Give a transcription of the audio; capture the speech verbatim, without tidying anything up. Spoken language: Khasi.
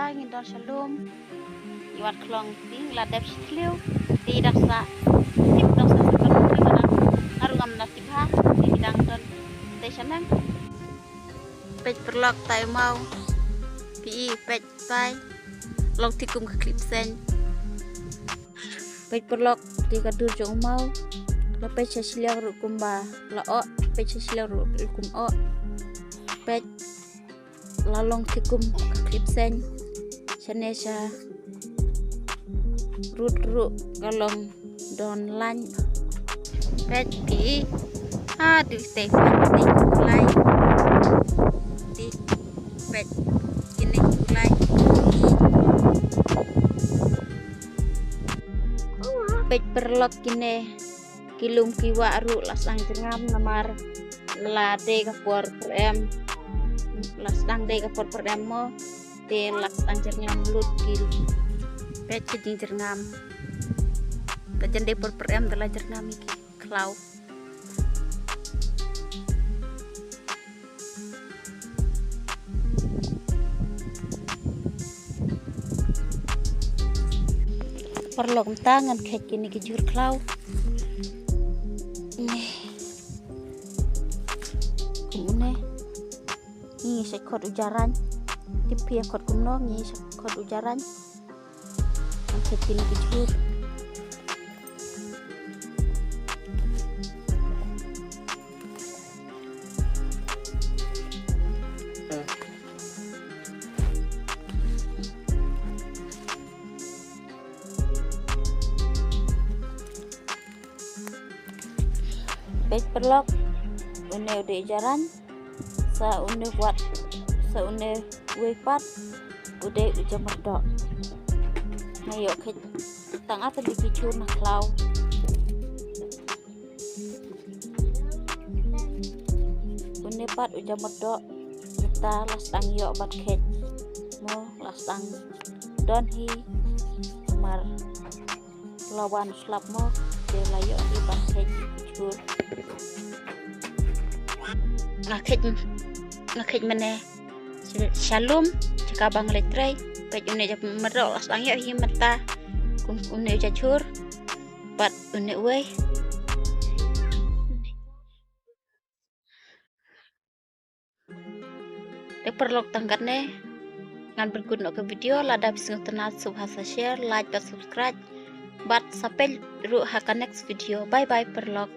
Ngin don sha lum. Ngi wad khlong te la dep shi thliew. Te dap sa. Tip dap sa sa don te ma dang. Nga ruh ngam nang tip ha. Te ngi dang don te sha nang. Peit paralok, tai maw. Phi i, peit tai. Long te kum ka khlieh bseiñ. Peit paralok, te ka dur jong u maw. La peit sha shiliang ruh kumba la oh, peit sha shiliang ruh kum oh. Peit, la long te kum ka khlieh bseiñ. Shane sha rud ruh ka long don laiñ. Peit phi i. Ha, du te peit te u lai. Te peit kine u lai. Peit paralok, kine ki lum ki wah ruh la sdang jyrngam namar la dei ka por pyrem. La sdang dei ka por pyrem mo. Te la sdang jyrngam lut ki. Peit ki jingjyrngam. Te jan dei por pyrem te la jyrngam ïa ki khlaw. Paralok, mynta ngan kheit kine ki jhur khlaw. Ne. Kum une. Ngi sa khot u jaraiñ. Tip phi ïa khot kumno, ngi sa khot u jaraiñ. Ngan kheit kine ki jhur. Peit paralok, une u dei u jaraiñ, sa une wat, sa une wei pat u dei u jamyrdoh. Nga ïoh kheit tang ar tylli ki jhur na khlaw. Une pat u jamyrdoh, mynta la sdang ïoh ban kheit. Mo, la sdang don hi, namar la wan slap mo, te la ïoh hi ban kheit jhur. Nga kheit, nga kheit mynne sha lum, jaka ba nga leit trei. Peit une u jamyrdoh la sdang ïoh hi mynta. Kum une u jhur. Bad une uwei. Te paralok, tang katne ngan pynlut noh ka video. Lada phi sngewtynnat, sngewbha sa share, like bad subscribe. Bad sa peit ruh ha ka next video. Bye bye paralok.